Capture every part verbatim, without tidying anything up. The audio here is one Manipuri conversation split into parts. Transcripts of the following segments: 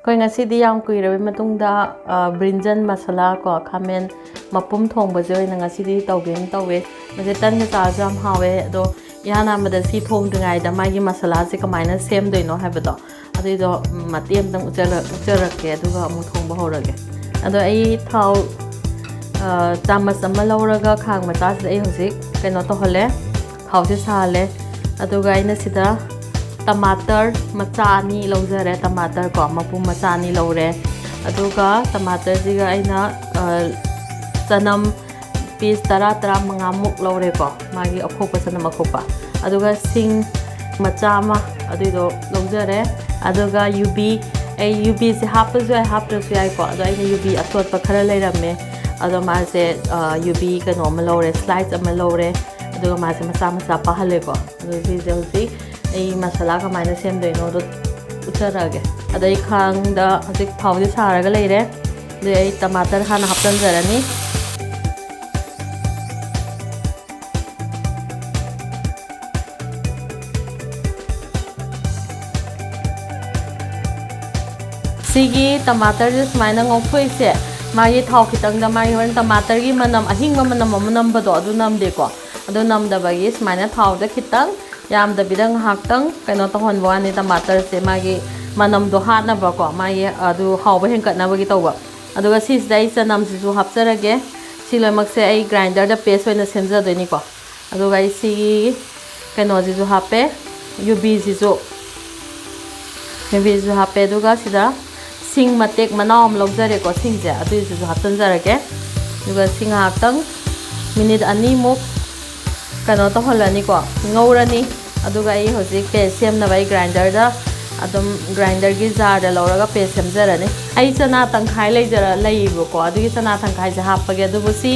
ꯑꯩꯈꯣꯏ ꯉꯁꯤꯗꯤ ꯌꯥꯝ ꯀꯨꯏꯔꯕꯩ ꯃꯇꯨꯡꯗ, ꯑ, ꯕ꯭ꯔꯤꯟꯖꯜ ꯃꯁꯥꯂꯥ ꯀꯣ, ꯈꯥꯃꯦꯟ ꯃꯄꯨꯝ ꯊꯣꯡꯕꯁꯦ ꯑꯣꯏꯅ ꯉꯁꯤꯗꯤ ꯇꯧꯒꯦꯅ ꯇꯧꯋꯦ꯫ ꯃꯁꯤ ꯇꯟꯒ ꯆꯥꯔꯁꯨ ꯌꯥꯝ ꯍꯥꯎꯋꯦ꯫ ꯑꯗꯣ ꯏꯍꯥꯟ ꯍꯥꯟꯕꯗ ꯁꯤ ꯊꯣꯡꯗ꯭ꯔꯤꯉꯩꯗ ꯃꯥꯒꯤ ꯃꯁꯥꯂꯥꯁꯦ ꯀꯃꯥꯏꯅ ꯁꯦꯝꯗꯣꯏꯅꯣ ꯍꯥꯏꯕꯗꯣ, ꯑꯗꯨꯏꯗꯣ, ꯎꯝ, ꯃꯇꯦꯛ ꯑꯃꯇꯪ ꯎꯠꯆꯔ-, ꯎꯠꯆꯔꯛꯀꯦ, ꯑꯗꯨꯒ ꯑꯃꯨꯛ ꯊꯣꯡꯕ ꯍꯧꯔꯒꯦ꯫ ꯑꯗꯣ ꯑꯩ ꯊꯥꯎ, ꯑ, ꯆꯥꯃꯁ ꯑꯃ ꯂꯧꯔꯒ ꯈꯥꯡ ꯃꯆꯥꯁꯤꯗ ꯑꯩ ꯍꯧꯖꯤꯛ ꯀꯩꯅꯣ ꯇꯧꯍꯜꯂꯦ, ꯊꯥꯎꯁꯦ ꯁꯥꯍꯜꯂꯦ꯫ ꯑꯗꯨꯒ ꯑꯩꯅ ꯁꯤꯗ ꯇꯃꯥꯇꯔ ꯃꯆꯥ ꯑꯅꯤ ꯂꯧꯖꯔꯦ, ꯇꯃꯥꯇꯔ ꯀꯣ, ꯃꯄꯨꯝ ꯃꯆꯥ ꯑꯅꯤ ꯂꯧꯔꯦ꯫ ꯑꯗꯨꯒ ꯇꯃꯥꯇꯔꯁꯤꯒ ꯑꯩꯅ, ꯑ, ꯆꯅꯝ ꯄꯤꯁ ꯇꯔꯥ, ꯇꯔꯥꯃꯉꯥꯃꯨꯛ ꯂꯧꯔꯦꯀꯣ, ꯃꯥꯒꯤ ꯑꯈꯣꯛꯄ, ꯆꯅꯝ ꯑꯈꯣꯛꯄ꯫ ꯑꯗꯨꯒ ꯁꯤꯡ ꯃꯆꯥ ꯑꯃ, ꯑꯗꯨꯏꯗꯣ ꯂꯧꯖꯔꯦ꯫ ꯑꯗꯨꯒ ꯌꯨꯕꯤ, ꯑꯩ ꯌꯨꯕꯤꯁꯦ ꯍꯥꯞꯄꯁꯨ ꯌꯥꯏ, ꯍꯥꯞꯇ꯭ꯔꯁꯨ ꯌꯥꯏꯀꯣ꯫ ꯑꯗꯣ ꯑꯩꯅ ꯌꯨꯕꯤ ꯑꯇꯣꯠꯄ ꯈꯔ ꯂꯩꯔꯝꯃꯦ, ꯑꯗꯣ ꯃꯥꯁꯦ, ꯑ, ꯌꯨꯕꯤ ꯀꯩꯅꯣ ꯑꯃ ꯂꯧꯔꯦ, ꯁ꯭ꯂꯥꯏꯁ ꯑꯃ ꯂꯧꯔꯦ꯫ ꯑꯗꯨꯒ ꯃꯥꯁꯦ ꯃꯆꯥ ꯃꯆꯥ ꯄꯥꯍꯜꯂꯦꯀꯣ꯫ ꯑꯗꯨ ꯁꯤꯁꯦ ꯍꯧꯖꯤꯛ ꯑꯩ ꯃꯁꯥꯂꯥ ꯀꯃꯥꯏꯅ ꯁꯦꯝꯗꯣꯏꯅꯣꯗꯣ ꯎꯠꯆꯔꯛꯑꯒꯦ꯫ ꯑꯗꯩ ꯈꯥꯡꯗ ꯍꯧꯖꯤꯛ ꯊꯥꯎꯁꯦ ꯁꯥꯔꯒ ꯂꯩꯔꯦ꯫ ꯑꯗꯩ ꯑꯩ ꯇꯃꯥꯇꯔ ꯍꯥꯟꯅ ꯍꯥꯞꯆꯤꯟꯖꯔꯅꯤ꯫ ꯁꯤꯒꯤ ꯇꯃꯥꯇꯔꯁꯦ ꯁꯨꯃꯥꯏꯅ ꯉꯧꯊꯣꯛꯏꯁꯦ, ꯃꯥꯒꯤ ꯊꯥꯎ ꯈꯤꯇꯪꯗ, ꯃꯥꯒꯤ ꯍꯣꯔꯦꯟ ꯇꯃꯥꯇꯔꯒꯤ ꯃꯅꯝ, ꯑꯍꯤꯡꯕ ꯃꯅꯝ ꯑꯃ ꯅꯝꯕꯗꯣ, ꯑꯗꯨ ꯅꯝꯗꯦꯀꯣ꯫ ꯑꯗꯨ ꯅꯝꯗꯕꯒꯤ ꯁꯨꯃꯥꯏꯅ ꯊꯥꯎꯗ ꯈꯤꯇꯪ ꯌꯥꯝꯗꯕꯤꯗ ꯉꯥꯏꯍꯥꯛꯇꯪ ꯀꯩꯅꯣ ꯇꯧꯍꯟꯕ ꯋꯥꯅꯤ, ꯇꯃꯥꯇꯔꯁꯦ ꯃꯥꯒꯤ ꯃꯅꯝꯗꯣ ꯍꯥꯠꯅꯕꯀꯣ, ꯃꯥꯒꯤ ꯑꯗꯨ ꯍꯥꯎꯕ ꯍꯦꯟꯒꯠꯅꯕꯒꯤ ꯇꯧꯕ꯫ ꯑꯗꯨꯒ ꯁꯤꯁꯤꯗ ꯑꯩ ꯆꯅꯝꯁꯤꯁꯨ ꯍꯥꯞꯆꯔꯒꯦ꯫ ꯁꯤ ꯂꯣꯏꯅꯃꯛꯁꯦ ꯑꯩ ꯒ꯭ꯔꯥꯏꯟꯗꯔꯗ ꯄꯦꯁ ꯑꯣꯏꯅ ꯁꯦꯝꯖꯗꯣꯏꯅꯤꯀꯣ꯫ ꯑꯗꯨꯒ ꯑꯩ ꯁꯤꯒꯤ ꯀꯩꯅꯣꯁꯤꯁꯨ ꯍꯥꯞꯄꯦ, ꯌꯨꯕꯤꯁꯤꯁꯨ, ꯌꯨꯕꯤꯁꯤꯁꯨ ꯍꯥꯞꯄꯦ꯫ ꯑꯗꯨꯒ ꯁꯤꯗ ꯁꯤꯡ ꯃꯇꯦꯛ ꯃꯅꯥꯎ ꯑꯃ ꯂꯧꯖꯔꯦꯀꯣ, ꯁꯤꯡꯁꯦ ꯑꯗꯨꯏꯁꯤꯁꯨ ꯍꯥꯞꯆꯤꯟꯖꯔꯒꯦ꯫ ꯑꯗꯨꯒ ꯁꯤ ꯉꯥꯏꯍꯥꯛꯇꯪ ꯃꯤꯅꯤꯠ ꯑꯅꯤꯃꯨꯛ ꯀꯩꯅꯣ ꯇꯧꯍꯜꯂꯅꯤꯀꯣ, ꯉꯧꯔꯅꯤ꯫ ꯑꯗꯨꯒ ꯑꯩ ꯍꯧꯖꯤꯛ ꯄꯦꯁ ꯁꯦꯝꯅꯕ ꯑꯩ ꯒ꯭ꯔꯥꯏꯟꯗꯔꯗ ꯑꯗꯨꯝ, ꯒ꯭ꯔꯥꯏꯟꯗꯔꯒꯤ ꯖꯥꯔꯗ ꯂꯧꯔꯒ ꯄꯦꯁ ꯁꯦꯝꯖꯔꯅꯤ꯫ ꯑꯩ ꯆꯅꯥ ꯇꯪꯈꯥꯏ ꯂꯩꯖꯔ-, ꯂꯩꯌꯦꯕꯀꯣ, ꯑꯗꯨꯒꯤ ꯆꯅꯥ ꯇꯪꯈꯥꯏꯁꯦ ꯍꯥꯞꯄꯒꯦ꯫ ꯑꯗꯨꯕꯨ ꯁꯤ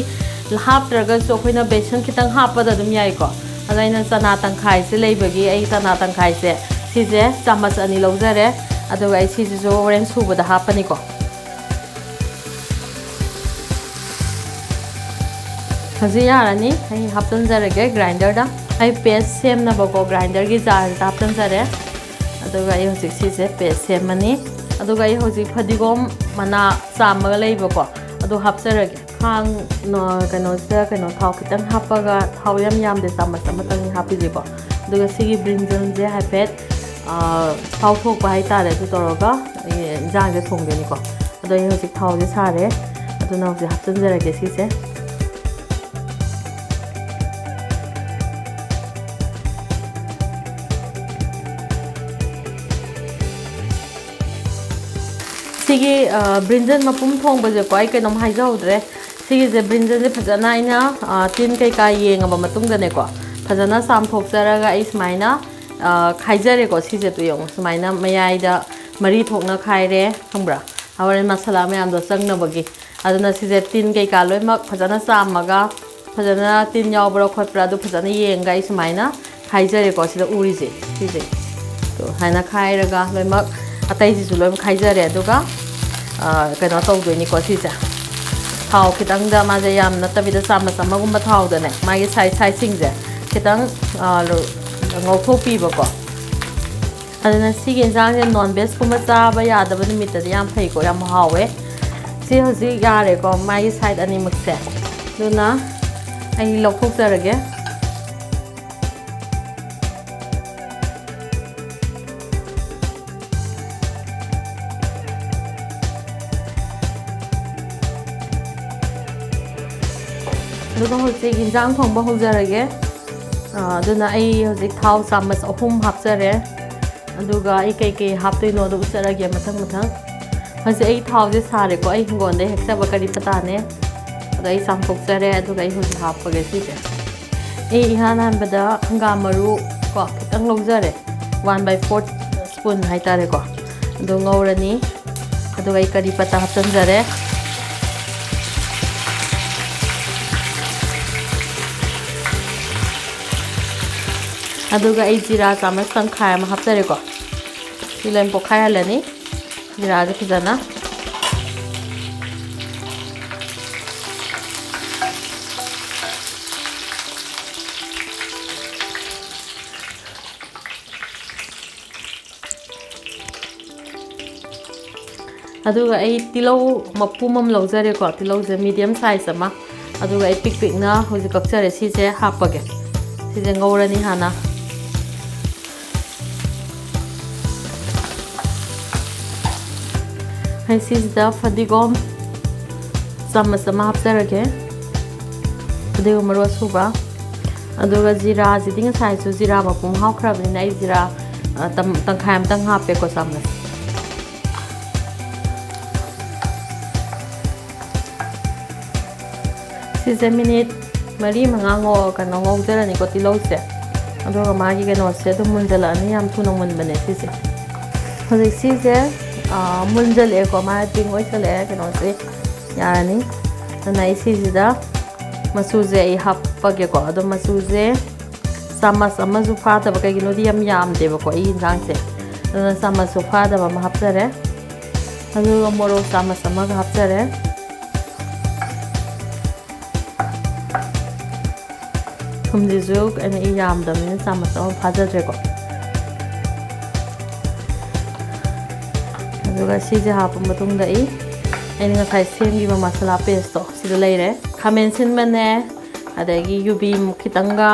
ꯍꯥꯞꯇ꯭ꯔꯒꯁꯨ ꯑꯩꯈꯣꯏꯅ ꯕꯦꯁꯟ ꯈꯤꯇꯪ ꯍꯥꯞꯄꯗ ꯑꯗꯨꯝ ꯌꯥꯏꯀꯣ꯫ ꯑꯗꯣ ꯑꯩꯅ ꯆꯅꯥ ꯇꯪꯈꯥꯏꯁꯦ ꯂꯩꯕꯒꯤ ꯑꯩ ꯆꯅꯥ ꯇꯪꯈꯥꯏꯁꯦ, ꯁꯤꯁꯦ ꯆꯥꯃꯁ ꯑꯅꯤ ꯂꯧꯖꯔꯦ꯫ ꯑꯗꯨꯒ ꯑꯩ ꯁꯤꯁꯤꯁꯨ ꯍꯣꯔꯦꯟ ꯁꯨꯕꯗ ꯍꯥꯞꯄꯅꯤꯀꯣ꯫ ꯍꯧꯖꯤꯛ ꯌꯥꯔꯅꯤ, ꯑꯩ ꯍꯥꯞꯆꯤꯟꯖꯔꯒꯦ ꯒ꯭ꯔꯥꯏꯟꯗꯔꯗ꯫ ꯑꯩ ꯄꯦꯁ ꯁꯦꯝꯅꯕꯀꯣ ꯒ꯭ꯔꯥꯏꯟꯗꯔꯒꯤ ꯖꯥꯔꯁꯤꯗ ꯍꯥꯞꯆꯤꯟꯖꯔꯦ꯫ ꯑꯗꯨꯒ ꯑꯩ ꯍꯧꯖꯤꯛ ꯁꯤꯁꯦ ꯄꯦꯁ ꯁꯦꯝꯃꯅꯤ꯫ ꯑꯗꯨꯒ ꯑꯩ ꯍꯧꯖꯤꯛ ꯐꯗꯤꯒꯣꯝ ꯃꯅꯥ ꯆꯥꯝꯃꯒ ꯂꯩꯕꯀꯣ, ꯑꯗꯨ ꯍꯥꯞꯆꯔꯒꯦ꯫ ꯈꯥꯡ ꯅ-, ꯀꯩꯅꯣꯁꯤꯗ ꯀꯩꯅꯣ ꯊꯥꯎ ꯈꯤꯇꯪ ꯍꯥꯞꯄꯒ, ꯊꯥꯎ ꯌꯥꯝ ꯌꯥꯝꯗꯦ, ꯆꯥꯃꯁ ꯑꯃꯇꯪ ꯍꯥꯞꯄꯤꯁꯦꯀꯣ꯫ ꯑꯗꯨꯒ ꯁꯤꯒꯤ ꯕ꯭ꯔꯤꯟꯖꯜꯁꯦ ꯍꯥꯏꯐꯦꯠ, ꯑ, ꯊꯥꯎ ꯊꯣꯛꯄ ꯍꯥꯏꯇꯥꯔꯦ, ꯑꯗꯨ ꯇꯧꯔꯒ ꯑꯩ ꯏꯟꯖꯥꯡꯁꯦ ꯊꯣꯡꯗꯣꯏꯅꯤꯀꯣ꯫ ꯑꯗꯣ ꯑꯩ ꯍꯧꯖꯤꯛ ꯊꯥꯎꯁꯦ ꯁꯥꯔꯦ, ꯑꯗꯨꯅ ꯍꯧꯖꯤꯛ ꯍꯥꯞꯆꯤꯟꯖꯔꯒꯦ ꯁꯤꯁꯦ꯫ ꯁꯤꯒꯤ, ꯑ, ꯕ꯭ꯔꯤꯟꯖꯜ ꯃꯄꯨꯝ ꯊꯣꯡꯕꯁꯦꯀꯣ, ꯑꯩ ꯀꯩꯅꯣꯝ ꯍꯥꯏꯖꯍꯧꯗ꯭ꯔꯦ꯫ ꯁꯤꯒꯤꯁꯦ, ꯕ꯭ꯔꯤꯟꯖꯜꯁꯦ ꯐꯖꯅ ꯑꯩꯅ, ꯑ, ꯇꯤꯟ ꯀꯩꯀꯥ ꯌꯦꯡꯉꯕ ꯃꯇꯨꯡꯗꯅꯦꯀꯣ, ꯐꯖꯅ ꯆꯥꯝꯊꯣꯛꯆꯔꯒ ꯑꯩ ꯁꯨꯃꯥꯏꯅ, ꯑ, ꯈꯥꯏꯖꯔꯦꯀꯣ꯫ ꯁꯤꯁꯦ ꯇꯨ ꯌꯦꯡꯉꯨ, ꯁꯨꯃꯥꯏꯅ ꯃꯌꯥꯏꯗ ꯃꯔꯤ ꯊꯣꯛꯅ ꯈꯥꯏꯔꯦ, ꯈꯪꯕ꯭ꯔꯥ? ꯍꯣꯔꯦꯟ ꯃꯁꯥꯂꯥ ꯃꯌꯥꯝꯗꯣ ꯆꯪꯅꯕꯒꯤ꯫ ꯑꯗꯨꯅ ꯁꯤꯁꯦ ꯇꯤꯟ ꯀꯩꯀꯥ ꯂꯣꯏꯅꯃꯛ ꯐꯖꯅ ꯆꯥꯝꯃꯒ, ꯐꯖꯅ ꯇꯤꯟ ꯌꯥꯎꯕ꯭ꯔꯥ ꯈꯣꯠꯄ꯭ꯔꯥ ꯑꯗꯨ ꯐꯖꯅ ꯌꯦꯡꯉꯒ ꯑꯩ ꯁꯨꯃꯥꯏꯅ ꯈꯥꯏꯖꯔꯦꯀꯣ꯫ ꯁꯤꯗ ꯎꯔꯤꯁꯦ ꯁꯤꯁꯦ, ꯑꯗꯣ ꯁꯨꯃꯥꯏꯅ ꯈꯥꯏꯔꯒ ꯂꯣꯏꯅꯃꯛ, ꯑꯇꯩꯁꯤꯁꯨ ꯂꯣꯏꯅ ꯈꯥꯏꯖꯔꯦ꯫ ꯑꯗꯨꯒ, ꯑ, ꯀꯩꯅꯣ ꯇꯧꯗꯣꯏꯅꯤꯀꯣ ꯁꯤꯁꯦ꯫ ꯊꯥꯎ ꯈꯤꯇꯪꯗ, ꯃꯥꯁꯦ ꯌꯥꯝ ꯅꯠꯇꯕꯤꯗ ꯆꯥꯃꯁ ꯑꯃꯒꯨꯝꯕ ꯊꯥꯎꯗꯅꯦ, ꯃꯥꯒꯤ ꯁꯥꯏꯖ ꯁꯥꯏꯖꯁꯤꯡꯁꯦ ꯈꯤꯇꯪ, ꯑ, ꯂꯧ-, ꯉꯧꯊꯣꯛꯄꯤꯕꯀꯣ꯫ ꯑꯗꯨꯅ ꯁꯤꯒꯤ ꯌꯦꯟꯁꯥꯡꯁꯦ non veg ꯀꯨꯝꯕ ꯆꯥꯕ ꯌꯥꯗꯕ ꯅꯨꯃꯤꯠꯇꯗꯤ ꯌꯥꯝ ꯐꯩꯀꯣ, ꯌꯥꯝ ꯍꯥꯎꯋꯦ꯫ ꯁꯤ ꯍꯧꯖꯤꯛ ꯌꯥꯔꯦꯀꯣ, ꯃꯥꯒꯤ ꯁꯥꯏꯗ ꯑꯅꯤꯃꯛꯁꯦ꯫ ꯑꯗꯨꯅ ꯑꯩ ꯂꯧꯊꯣꯛꯆꯔꯒꯦ꯫ ꯑꯗꯨꯒ ꯍꯧꯖꯤꯛ ꯌꯦꯟꯁꯥꯡ ꯊꯣꯡꯕ ꯍꯧꯖꯔꯒꯦ꯫ ꯑ, ꯑꯗꯨꯅ ꯑꯩ ꯍꯧꯖꯤꯛ ꯊꯥꯎ ꯆꯥꯃꯁ ꯑꯍꯨꯝ ꯍꯥꯞꯆꯔꯦ꯫ ꯑꯗꯨꯒ ꯑꯩ ꯀꯩꯀꯩ ꯍꯥꯞꯇꯣꯏꯅꯣꯗꯣ ꯎꯠꯆꯔꯒꯦ ꯃꯊꯪ ꯃꯊꯪ꯫ ꯍꯧꯖꯤꯛ ꯑꯩ ꯊꯥꯎꯁꯦ ꯁꯥꯔꯦꯀꯣ, ꯑꯩ ꯍꯤꯡꯒꯣꯜꯗꯩ ꯍꯦꯛꯆꯕ ꯀꯔꯤ ꯄꯇꯥꯅꯦ꯫ ꯑꯗꯣ ꯑꯩ ꯆꯥꯝꯊꯣꯛꯆꯔꯦ, ꯑꯗꯨꯒ ꯑꯩ ꯍꯧꯖꯤꯛ ꯍꯥꯞꯄꯒꯦ ꯁꯤꯁꯦ꯫ ꯑꯩ ꯏꯍꯥꯟ ꯍꯥꯟꯕꯗ ꯍꯪꯒꯥꯝ ꯃꯔꯨ ꯀꯣ ꯈꯤꯇꯪ ꯂꯧꯖꯔꯦ, one by fourth spoon ꯍꯥꯏꯇꯥꯔꯦꯀꯣ꯫ ꯑꯗꯨ ꯉꯧꯔꯅꯤ꯫ ꯑꯗꯨꯒ ꯑꯩ ꯀꯔꯤ ꯄꯇꯥ ꯍꯥꯞꯆꯤꯟꯖꯔꯦ꯫ ꯑꯗꯨꯒ ꯑꯩ ꯖꯤꯔꯥ ꯆꯥꯃꯁ ꯇꯪꯈꯥꯏ ꯑꯃ ꯍꯥꯞꯆꯔꯦꯀꯣ꯫ ꯁꯤ ꯂꯣꯏ ꯄꯣꯛꯈꯥꯏꯍꯜꯂꯅꯤ, ꯖꯤꯔꯥꯁꯦ ꯐꯖꯅ꯫ ꯑꯗꯨꯒ ꯑꯩ ꯇꯤꯜꯍꯧ ꯃꯄꯨꯝ ꯑꯃ ꯂꯧꯖꯔꯦꯀꯣ, ꯇꯤꯜꯍꯧꯁꯦ medium size ꯑꯃ꯫ ꯑꯗꯨꯒ ꯑꯩ ꯄꯤꯛ ꯄꯤꯛꯅ ꯍꯧꯖꯤꯛ ꯀꯛꯆꯔꯦ꯫ ꯁꯤꯁꯦ ꯍꯥꯞꯄꯒꯦ꯫ ꯁꯤꯁꯦ ꯉꯧꯔꯅꯤ ꯍꯥꯟꯅ꯫ ꯑꯩ ꯁꯤꯁꯤꯗ ꯐꯗꯤꯒꯣꯝ ꯆꯥꯃꯁ ꯑꯃ ꯍꯥꯞꯆꯔꯒꯦ꯫ ꯐꯗꯤꯒꯣꯝ ꯃꯔꯨ ꯑꯁꯨꯕ꯫ ꯑꯗꯨꯒ ꯖꯤꯔꯥꯁꯤꯗꯤ ꯉꯁꯥꯏꯁꯨ ꯖꯤꯔꯥ ꯃꯄꯨꯝ ꯍꯥꯞꯈ꯭ꯔꯕꯅꯤꯅ ꯑꯩ ꯖꯤꯔꯥ, ꯑ, ꯇꯝ-, ꯇꯪꯈꯥꯏ ꯑꯃꯇꯪ ꯍꯥꯞꯄꯦꯀꯣ, ꯆꯥꯃꯁ꯫ ꯁꯤꯁꯦ ꯃꯤꯅꯤꯠ ꯃꯔꯤ ꯃꯉꯥ ꯉꯧ-, ꯀꯩꯅꯣ, ꯉꯧꯖꯔꯅꯤꯀꯣ ꯇꯤꯜꯍꯧꯁꯦ꯫ ꯑꯗꯨꯒ ꯃꯥꯒꯤ ꯀꯩꯅꯣꯁꯦ ꯑꯗꯨꯝ ꯃꯨꯟꯖꯜꯂꯛꯑꯅꯤ, ꯌꯥꯝ ꯊꯨꯅ ꯃꯨꯟꯕꯅꯦ ꯁꯤꯁꯦ꯫ ꯍꯧꯖꯤꯛ ꯁꯤꯁꯦ, ꯑ, ꯃꯨꯟꯖꯜꯂꯛꯑꯦꯀꯣ, ꯃꯥ pink ꯑꯣꯏꯁꯜꯂꯛꯑꯦ ꯀꯩꯅꯣꯁꯦ, ꯌꯥꯔꯅꯤ꯫ ꯑꯗꯨꯅ ꯑꯩ ꯁꯤꯁꯤꯗ ꯃꯆꯨꯁꯦ ꯑꯩ ꯍꯥꯞꯄꯒꯦꯀꯣ꯫ ꯑꯗꯣ ꯃꯆꯨꯁꯦ ꯆꯥꯃꯁ ꯑꯃꯁꯨ ꯐꯥꯗꯕ, ꯀꯩꯒꯤꯅꯣꯗꯤ ꯌꯥꯝ ꯌꯥꯝꯗꯦꯕꯀꯣ ꯑꯩꯒꯤ ꯌꯦꯟꯁꯥꯡꯁꯦ꯫ ꯑꯗꯨꯅ ꯆꯥꯃꯁꯁꯨ ꯐꯥꯗꯕ ꯑꯃ ꯍꯥꯞꯆꯔꯦ꯫ ꯑꯗꯨꯒ ꯃꯣꯔꯣꯛ ꯆꯥꯃꯁ ꯑꯃꯒ ꯍꯥꯞꯆꯔꯦ꯫ ꯊꯨꯝꯁꯤꯁꯨ ꯑꯩꯅ ꯏ ꯌꯥꯝꯗꯕꯅꯤꯅ ꯆꯥꯃꯁ ꯑꯃ ꯐꯥꯖꯗ꯭ꯔꯦꯀꯣ꯫ ꯑꯗꯨꯒ ꯁꯤꯁꯦ ꯍꯥꯞꯄ ꯃꯇꯨꯡꯗ ꯑꯩ, ꯑꯩꯅ ꯉꯁꯥꯏ ꯁꯦꯝꯈꯤꯕ ꯃꯁꯥꯂꯥ paste ꯇꯣ ꯁꯤꯗ ꯂꯩꯔꯦ꯫ ꯈꯥꯃꯦꯟ ꯁꯤꯟꯕꯅꯦ, ꯑꯗꯒꯤ ꯌꯨꯕꯤ ꯈꯤꯇꯪꯒ,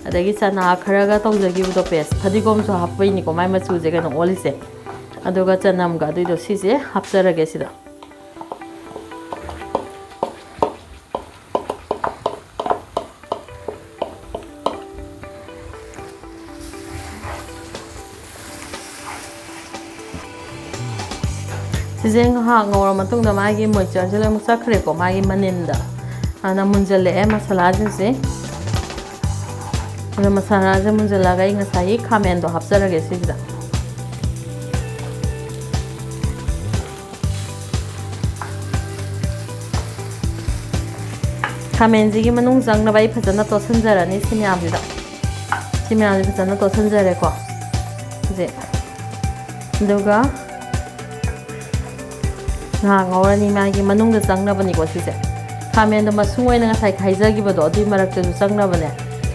ꯑꯗꯒꯤ ꯆꯅꯥ ꯈꯔꯒ ꯇꯧꯖꯈꯤꯕꯗꯣ paste, ꯐꯗꯤꯒꯣꯝꯁꯨ ꯍꯥꯞꯄꯩꯅꯤꯀꯣ ꯃꯥꯏ ꯃꯆꯨꯁꯦ ꯀꯩꯅꯣ ꯑꯣꯜꯂꯤꯁꯦ꯫ ꯑꯗꯨꯒ ꯆꯅꯝꯒ ꯑꯗꯨꯏꯗꯣ ꯁꯤꯁꯦ ꯍꯥꯞꯆꯔꯒꯦ ꯁꯤꯗ꯫ ꯁꯤꯁꯦ ꯉꯥꯏꯍꯥꯛ ꯉꯧꯔ ꯃꯇꯨꯡꯗ ꯃꯥꯒꯤ moisture ꯁꯦ ꯂꯣꯏꯅꯃꯛ ꯆꯠꯈ꯭ꯔꯦꯀꯣ, ꯃꯥꯒꯤ ꯃꯅꯤꯟꯗ꯫ ꯑꯗꯨꯅ ꯃꯨꯟꯖꯜꯂꯛꯑꯦ ꯃꯁꯥꯂꯥꯁꯤꯡꯁꯦ꯫ ꯑꯗꯣ ꯃꯁꯥꯂꯥꯁꯦ ꯃꯨꯟꯖꯜꯂꯛꯑꯒ ꯑꯩ ꯉꯁꯥꯏꯒꯤ ꯈꯥꯃꯦꯟꯗꯣ ꯍꯥꯞꯆꯔꯒꯦ ꯁꯤꯁꯤꯗ꯫ ꯈꯥꯃꯦꯟꯁꯤꯒꯤ ꯃꯅꯨꯡ ꯆꯪꯅꯕ ꯑꯩ ꯐꯖꯅ ꯇꯣꯠꯁꯤꯟꯖꯔꯅꯤ ꯁꯤ ꯃꯌꯥꯝꯁꯤꯗ꯫ ꯁꯤ ꯃꯌꯥꯝꯁꯤ ꯐꯖꯅ ꯇꯣꯠꯁꯤꯟꯖꯔꯦꯀꯣ꯫ ꯍꯧꯖꯤꯛ ꯑꯗꯨꯒ ꯉꯥꯏꯍꯥꯛ ꯉꯧꯔꯅꯤ, ꯃꯥꯒꯤ ꯃꯅꯨꯡꯗ ꯆꯪꯅꯕꯅꯤꯀꯣ ꯁꯤꯁꯦ꯫ ꯈꯥꯃꯦꯟꯗꯣ ꯃꯁꯨꯡ ꯑꯣꯏꯅ ꯉꯁꯥꯏ ꯈꯥꯏꯖꯈꯤꯕꯗꯣ ꯑꯗꯨꯏ ꯃꯔꯛꯇꯁꯨ ꯆꯪꯅꯕꯅꯦ꯫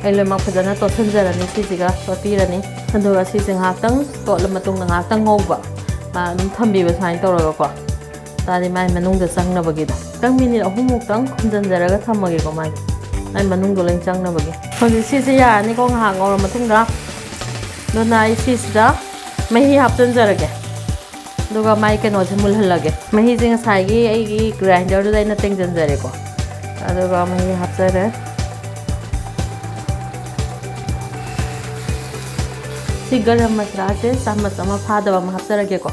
ꯑꯩ ꯂꯣꯏꯅꯃꯛ ꯐꯖꯅ ꯇꯣꯠꯁꯤꯟꯖꯔꯅꯤ ꯁꯤꯁꯤꯒ ꯇꯣꯠꯄꯤꯔꯅꯤ꯫ ꯑꯗꯨꯒ ꯁꯤꯁꯦ ꯉꯥꯏꯍꯥꯛꯇꯪ ꯇꯣꯠꯂ ꯃꯇꯨꯡꯗ ꯉꯥꯏꯍꯥꯛꯇꯪ ꯉꯧꯕ꯫ ꯑꯗꯨꯝ ꯊꯝꯕꯤꯕ ꯁꯨꯃꯥꯏꯅ ꯇꯧꯔꯒꯀꯣ꯫ ꯇꯥꯔꯗꯤ ꯃꯥꯏ ꯃꯅꯨꯡꯗ ꯆꯪꯅꯕꯒꯤꯗꯣ ꯈꯤꯇꯪ ꯃꯤꯅꯤꯠ ꯑꯍꯨꯝꯃꯨꯛꯇꯪ ꯈꯨꯝꯖꯤꯟꯖꯔꯒ ꯊꯝꯃꯒꯦꯀꯣ꯫ ꯃꯥꯏ ꯃꯥꯏ ꯃꯅꯨꯡꯗꯣ ꯂꯣꯏ ꯆꯪꯅꯕꯒꯤ꯫ ꯍꯧꯖꯤꯛ ꯁꯤꯁꯦ ꯌꯥꯔꯅꯤꯀꯣ, ꯉꯥꯏꯍꯥꯛ ꯉꯧꯔ ꯃꯇꯨꯡꯗ꯫ ꯑꯗꯨꯅ ꯑꯩ ꯁꯤꯁꯤꯗ ꯃꯍꯤ ꯍꯥꯞꯆꯤꯟꯖꯔꯒꯦ꯫ ꯑꯗꯨꯒ ꯃꯥꯏ ꯀꯩꯅꯣꯁꯦ ꯃꯨꯜꯍꯜꯂꯒꯦ꯫ ꯃꯍꯤꯁꯦ ꯉꯁꯥꯏꯒꯤ ꯑꯩꯒꯤ ꯒ꯭ꯔꯥꯏꯟꯗꯔꯗꯨꯗ ꯑꯩꯅ ꯇꯦꯡꯁꯤꯟꯖꯔꯦꯀꯣ꯫ ꯑꯗꯨꯒ ꯃꯍꯤ ꯍꯥꯞꯆꯔꯦ꯫ ꯁꯤ ꯒꯔꯝ ꯃꯁꯥꯂꯥꯁꯦ ꯆꯥꯃꯁ ꯑꯃ ꯐꯥꯗꯕ ꯑꯃ ꯍꯥꯞꯆꯔꯒꯦꯀꯣ꯫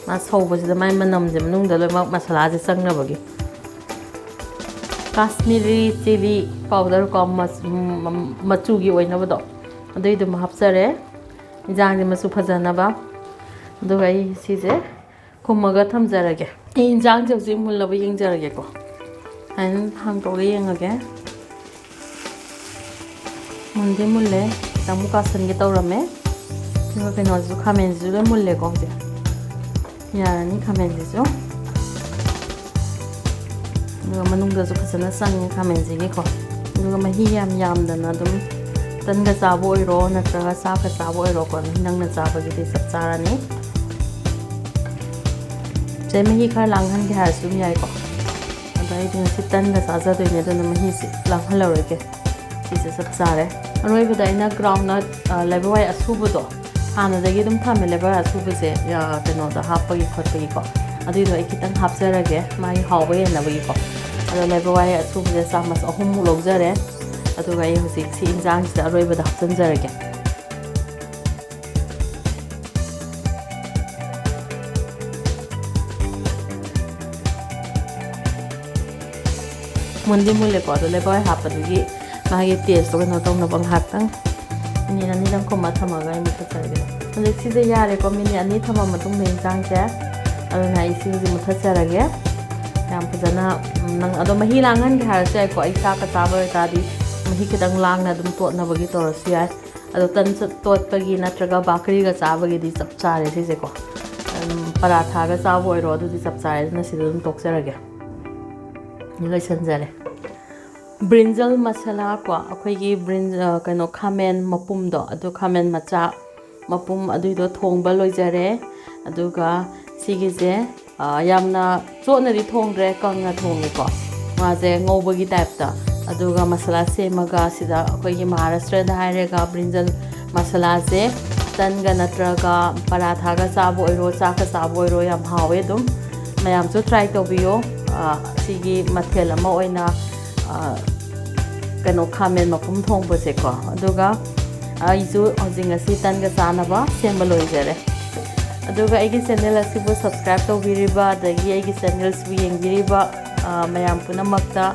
ꯃꯥ ꯁꯧꯕꯁꯤꯗ ꯃꯥꯏ ꯃꯅꯝꯁꯦ ꯃꯅꯨꯡꯗ ꯂꯣꯏꯅꯃꯛ ꯃꯁꯥꯂꯥꯁꯦ ꯆꯪꯅꯕꯒꯤ꯫ ꯀꯥꯁꯃꯤꯔꯤ ꯆꯤꯂꯤ ꯄꯥꯎꯗꯔ ꯀꯣ, ꯃꯆ-, ꯃ-, ꯃꯆꯨꯒꯤ ꯑꯣꯏꯅꯕꯗꯣ, ꯑꯗꯨꯏꯗꯨꯃ ꯍꯥꯞꯆꯔꯦ, ꯏꯟꯖꯥꯡꯁꯦ ꯃꯆꯨ ꯐꯖꯅꯕ꯫ ꯑꯗꯨꯒ ꯑꯩ ꯁꯤꯁꯦ ꯈꯨꯝꯃꯒ ꯊꯝꯖꯔꯒꯦ꯫ ꯑꯩ ꯏꯟꯖꯥꯡꯁꯦ ꯍꯧꯖꯤꯛ ꯃꯨꯜꯂꯕ ꯌꯦꯡꯖꯔꯒꯦꯀꯣ꯫ ꯍꯥꯏꯅ ꯍꯥꯡꯇꯣꯛꯑꯒ ꯌꯦꯡꯉꯒꯦ꯫ ꯃꯨꯟꯗꯤ ꯃꯨꯜꯂꯦ, ꯈꯤꯇꯪ ꯑꯃꯨꯛ ꯀꯥꯁꯟꯒꯦ ꯇꯧꯔꯝꯃꯦ꯫ ꯑꯗꯨꯒ ꯀꯩꯅꯣꯁꯤꯁꯨ, ꯈꯥꯃꯦꯟꯁꯤꯁꯨ ꯂꯣꯏ ꯃꯨꯜꯂꯦꯀꯣ ꯍꯧꯖꯤꯛ꯫ ꯌꯥꯔꯅꯤ ꯈꯥꯃꯦꯟꯁꯤꯁꯨ꯫ ꯑꯗꯨꯒ ꯃꯅꯨꯡꯗꯁꯨ ꯐꯖꯅ ꯆꯪꯉꯦ ꯈꯥꯃꯦꯟꯁꯤꯒꯤꯀꯣ꯫ ꯑꯗꯨꯒ ꯃꯍꯤ ꯌꯥꯝ ꯌꯥꯝꯗꯅ ꯑꯗꯨꯝ ꯇꯟꯒ ꯆꯥꯕ ꯑꯣꯏꯔꯣ ꯅꯠꯇ꯭ꯔꯒ ꯆꯥꯛꯀ ꯆꯥꯕ ꯑꯣꯏꯔꯣꯀꯣ, ꯑꯗꯨꯝ ꯅꯪꯅ ꯆꯥꯕꯒꯤꯗꯤ ꯆꯞ ꯆꯥꯔꯅꯤ꯫ ꯁꯦ ꯃꯍꯤ ꯈꯔ ꯂꯥꯡꯍꯟꯒꯦ ꯍꯥꯏꯔꯁꯨ ꯑꯗꯨꯝ ꯌꯥꯏꯀꯣ꯫ ꯑꯗꯣ ꯑꯩꯗꯤ ꯉꯁꯤ ꯇꯟꯒ ꯆꯥꯖꯗꯣꯏꯅꯦ, ꯑꯗꯨꯅ ꯃꯍꯤꯁꯤ ꯂꯥꯡꯍꯜꯂꯔꯣꯏꯒꯦ꯫ ꯁꯤꯁꯦ ꯆꯞ ꯆꯥꯔꯦ꯫ ꯑꯔꯣꯏꯕꯗ ꯑꯩꯅ groundnut, ꯑ, ꯂꯩꯕꯋꯥꯏ ꯑꯁꯨꯕꯗꯣ, ꯍꯥꯟꯅꯗꯒꯤ ꯑꯗꯨꯝ ꯊꯝꯃꯦ ꯂꯩꯕꯋꯥꯏ ꯑꯁꯨꯕꯁꯦ, ꯑ, ꯀꯩꯅꯣꯗ ꯍꯥꯞꯄꯒꯤ ꯈꯣꯠꯄꯒꯤꯀꯣ꯫ ꯑꯗꯨꯏꯗꯣ ꯑꯩ ꯈꯤꯇꯪ ꯍꯥꯞꯆꯔꯒꯦ, ꯃꯥꯒꯤ ꯍꯥꯎꯕ ꯍꯦꯟꯅꯕꯒꯤꯀꯣ꯫ ꯑꯗꯣ ꯂꯩꯕꯋꯥꯏ ꯑꯁꯨꯕꯁꯦ ꯆꯥꯃꯁ ꯑꯍꯨꯝꯃꯨꯛ ꯂꯧꯖꯔꯦ꯫ ꯑꯗꯨꯒ ꯑꯩ ꯍꯧꯖꯤꯛ ꯁꯤ ꯏꯟꯖꯥꯡꯁꯤꯗ ꯑꯔꯣꯏꯕꯗ ꯍꯥꯞꯆꯤꯟꯖꯔꯒꯦ꯫ ꯃꯨꯟꯗꯤ ꯃꯨꯜꯂꯦꯀꯣ, ꯑꯗꯣ ꯂꯩꯕꯥꯛ ꯍꯥꯞꯄꯗꯨꯒꯤ ꯃꯥꯒꯤ ꯇꯦꯁꯇꯣ ꯀꯩꯅꯣ ꯇꯧꯅꯕ ꯉꯥꯏꯍꯥꯛꯇꯪ ꯃꯤꯅꯤꯠ ꯑꯅꯤꯗꯪ ꯀꯨꯝꯃ ꯊꯝꯃꯒ ꯑꯩ ꯃꯨꯊꯠꯆꯔꯒꯦ꯫ ꯍꯧꯖꯤꯛ ꯁꯤꯁꯦ ꯌꯥꯔꯦꯀꯣ, ꯃꯤꯅꯤꯠ ꯑꯅꯤ ꯊꯝꯃ ꯃꯇꯨꯡꯗ ꯏꯟꯁꯥꯡꯁꯦ, ꯑꯗꯨꯅ ꯑꯩ ꯁꯤꯁꯦ ꯃꯨꯊꯠꯆꯔꯒꯦ꯫ ꯌꯥꯝ ꯐꯖꯅ, ꯎꯝ, ꯅꯪ ꯑꯗꯣ ꯃꯍꯤ ꯂꯥꯡꯍꯟꯒꯦ ꯍꯥꯏꯔꯁꯨ ꯌꯥꯏꯀꯣ, ꯑꯩ ꯆꯥꯛꯀ ꯆꯥꯕ ꯑꯣꯏꯇꯥꯔꯗꯤ ꯃꯍꯤ ꯈꯤꯇꯪ ꯂꯥꯡꯅ ꯑꯗꯨꯝ ꯇꯣꯠꯅꯕꯒꯤ ꯇꯧꯔꯁꯨ ꯌꯥꯏ꯫ ꯑꯗꯣ ꯇꯟ ꯆ-, ꯇꯣꯠꯄꯒꯤ ꯅꯠꯇ꯭ꯔꯒ ꯕꯥꯀꯔꯤꯒ ꯆꯥꯕꯒꯤꯗꯤ ꯆꯞ ꯆꯥꯔꯦ ꯁꯤꯁꯦꯀꯣ꯫ ꯑꯗꯨꯝ ꯄꯔꯥꯊꯥꯒ ꯆꯥꯕ ꯑꯣꯏꯔꯣ, ꯑꯗꯨꯗꯤ ꯆꯞ ꯆꯥꯔꯦ꯫ ꯑꯗꯨꯅ ꯁꯤꯗ ꯑꯗꯨꯝ ꯇꯣꯛꯆꯔꯒꯦ꯫ ꯂꯣꯏꯁꯤꯟꯖꯔꯦ꯫ ꯕ꯭ꯔꯤꯟꯖꯜ ꯃꯁꯥꯂꯥ ꯀꯣ, ꯑꯩꯈꯣꯏꯒꯤ ꯕ꯭ꯔꯤꯟ-, ꯑ, ꯀꯩꯅꯣ, ꯈꯥꯃꯦꯟ ꯃꯄꯨꯝꯗꯣ, ꯑꯗꯨ ꯈꯥꯃꯦꯟ ꯃꯆꯥ ꯃꯄꯨꯝ ꯑꯗꯨꯏꯗꯣ ꯊꯣꯡꯕ ꯂꯣꯏꯖꯔꯦ꯫ ꯑꯗꯨꯒ ꯁꯤꯒꯤꯁꯦ, ꯑ, ꯌꯥꯝꯅ ꯆꯣꯠꯅꯗꯤ ꯊꯣꯡꯗ꯭ꯔꯦ, ꯀꯪꯅ ꯊꯣꯡꯉꯦꯀꯣ꯫ ꯃꯥꯁꯦ ꯉꯧꯕꯒꯤ ꯇꯥꯏꯞꯇ꯫ ꯑꯗꯨꯒ ꯃꯁꯥꯂꯥ ꯁꯦꯝꯃꯒ ꯁꯤꯗ ꯑꯩꯈꯣꯏꯒꯤ ꯃꯍꯥꯔꯥꯁꯇ꯭ꯔꯗ ꯍꯥꯏꯔꯒ ꯕ꯭ꯔꯤꯟꯖꯜ ꯃꯁꯥꯂꯥꯁꯦ ꯇꯟꯒ ꯅꯠꯇ꯭ꯔꯒ ꯄꯔꯥꯊꯥꯒ ꯆꯥꯕ ꯑꯣꯏꯔꯣ, ꯆꯥꯛꯀ ꯆꯥꯕ ꯑꯣꯏꯔꯣ, ꯌꯥꯝ ꯍꯥꯎꯋꯦ꯫ ꯑꯗꯨꯝ ꯃꯌꯥꯝꯁꯨ try ꯇꯧꯕꯤꯌꯣ꯫ ꯑ, ꯁꯤꯒꯤ ꯃꯊꯦꯜ ꯑꯃ ꯑꯣꯏꯅ, ꯑ, ꯀꯩꯅꯣ, ꯈꯥꯃꯦꯟ ꯃꯄꯨꯝ ꯊꯣꯡꯕꯁꯦꯀꯣ꯫ ꯑꯗꯨꯒ ꯑꯩꯁꯨ ꯍꯧꯖꯤꯛ ꯉꯁꯤ ꯇꯟꯒ ꯆꯥꯅꯕ ꯁꯦꯝꯕ ꯂꯣꯏꯖꯔꯦ꯫ ꯑꯗꯨꯒ ꯑꯩꯒꯤ channel ꯑꯁꯤꯕꯨ subscribe ꯇꯧꯕꯤꯔꯤꯕ, ꯑꯗꯒꯤ ꯑꯩꯒꯤ channel ꯁꯤꯕꯨ ꯌꯦꯡꯕꯤꯔꯤꯕ, ꯑ, ꯃꯌꯥꯝ ꯄꯨꯝꯅꯃꯛꯇ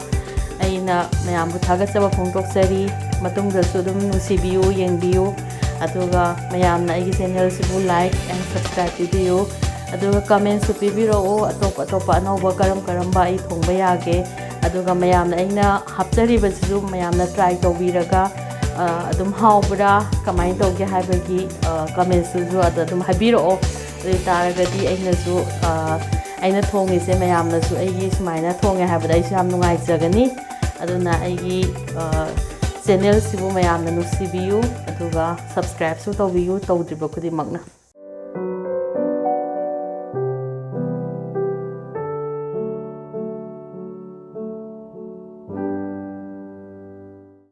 ꯑꯩꯅ ꯃꯌꯥꯝꯕꯨ ꯊꯥꯒꯠꯆꯕ ꯐꯣꯡꯗꯣꯛꯆꯔꯤ꯫ ꯃꯇꯨꯡꯗꯁꯨ ꯑꯗꯨꯝ ꯅꯨꯡꯁꯤꯕꯤꯌꯨ, ꯌꯦꯡꯕꯤꯌꯨ꯫ ꯑꯗꯨꯒ ꯃꯌꯥꯝꯅ ꯑꯩꯒꯤ channel ꯁꯤꯕꯨ like and subscribe ꯄꯤꯕꯤꯌꯨ꯫ ꯑꯗꯨꯒ comment ꯁꯨ ꯄꯤꯕꯤꯔꯛꯎ, ꯑꯇꯣꯞ ꯑꯇꯣꯞꯄ ꯑꯅꯧꯕ ꯀꯔꯝ ꯀꯔꯝꯕ ꯑꯩ ꯊꯣꯡꯕ ꯌꯥꯒꯦ꯫ ꯑꯗꯨꯒ ꯃꯌꯥꯝꯅ ꯑꯩꯅ ꯍꯥꯞꯆꯔꯤꯕꯁꯤꯁꯨ ꯃꯌꯥꯝꯅ try ꯇꯧꯕꯤꯔꯒ, ꯑ, ꯑꯗꯨꯝ ꯍꯥꯎꯕ꯭ꯔꯥ, ꯀꯃꯥꯏꯅ ꯇꯧꯒꯦ ꯍꯥꯏꯕꯒꯤ, ꯑ, comment ꯁꯨꯁꯨ ꯑꯗ ꯑꯗꯨꯝ ꯍꯥꯏꯕꯤꯔꯛꯑꯣ꯫ ꯑꯗꯨ ꯑꯣꯏ ꯇꯥꯔꯒꯗꯤ ꯑꯩꯅꯁꯨ, ꯑ, ꯑꯩꯅ ꯊꯣꯡꯉꯤꯁꯦ ꯃꯌꯥꯝꯅꯁꯨ ꯑꯩꯒꯤ ꯁꯨꯃꯥꯏꯅ ꯊꯣꯡꯉꯦ ꯍꯥꯏꯕꯗ ꯑꯩꯁꯨ ꯌꯥꯝ ꯅꯨꯡꯉꯥꯏꯖꯒꯅꯤ꯫ ꯑꯗꯨꯅ ꯑꯩꯒꯤ, ꯑ, channel ꯁꯤꯕꯨ ꯃꯌꯥꯝꯅ ꯅꯨꯡꯁꯤꯕꯤꯌꯨ, ꯑꯗꯨꯒ subscribe ꯁꯨ ꯇꯧꯕꯤꯌꯨ, ꯇꯧꯗ꯭ꯔꯤꯕ ꯈꯨꯗꯤꯡꯃꯛꯅ꯫